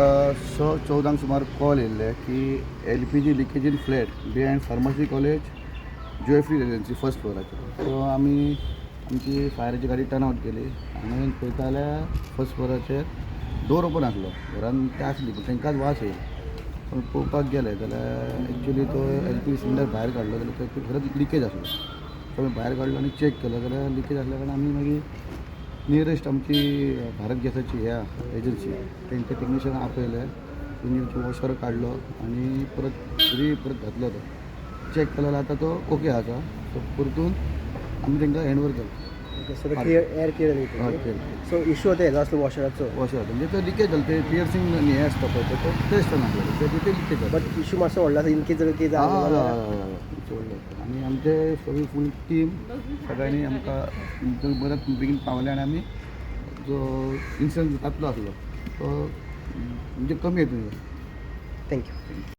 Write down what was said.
आमकां 6:14 सुमार कॉल येयल्ले की LPG leakage in flat behind pharmacy college, Joyfree Residency, first फ्लोराचेर. सो आमी आमची फायराची गाडी टर्न आवट केली. हांगा येवन पळयता जाल्यार फर्स्ट फ्लोराचेर डोर ओपन आसलो. घरान ते आसली, पूण तांकांच वास येयलो. पूण पळोवपाक गेले जाल्यार एक्चुली तो एलपीजी सिलिंडर भायर काडलो जाल्यार तो खरंच लिकेज आसलो. तो आमी भायर काडलो आनी चॅक केलो जाल्यार लिकेज आसल्या कारणान आमी मागीर नियरेस्ट आमची भारत गॅसाची ह्या एजन्सी, तेंचे टेक्निशियन आपयले. तेंणी वॉशर काडलो आनी परत री परत घातलो. तो चॅक केलो जाल्यार आतां तो ओके आसा. सो परतून आमी तांकां हँड ओवर केलो. Okay, so clear, air clear. हय, clear. सो इशू होता हेजो आसलो, वॉशराचो? वॉशर म्हणजे तो लिकेज जालो. ते पियर्सिंग हें आसता पळय, तो टेस्ट नासलो, ते ते लिकेज जालें. बट इशू मातसो व्हडलो आसा, इन केस जर कितें जालें जाल्यार. व्हडलो. आनी आमचे सगळी फूल टीम सगळ्यांनी आमकां बऱ्याच बेगीन पावले आनी आमी जो इन्सिडंट जातलो आसलो तो म्हणजे कमी हितून. Thank you.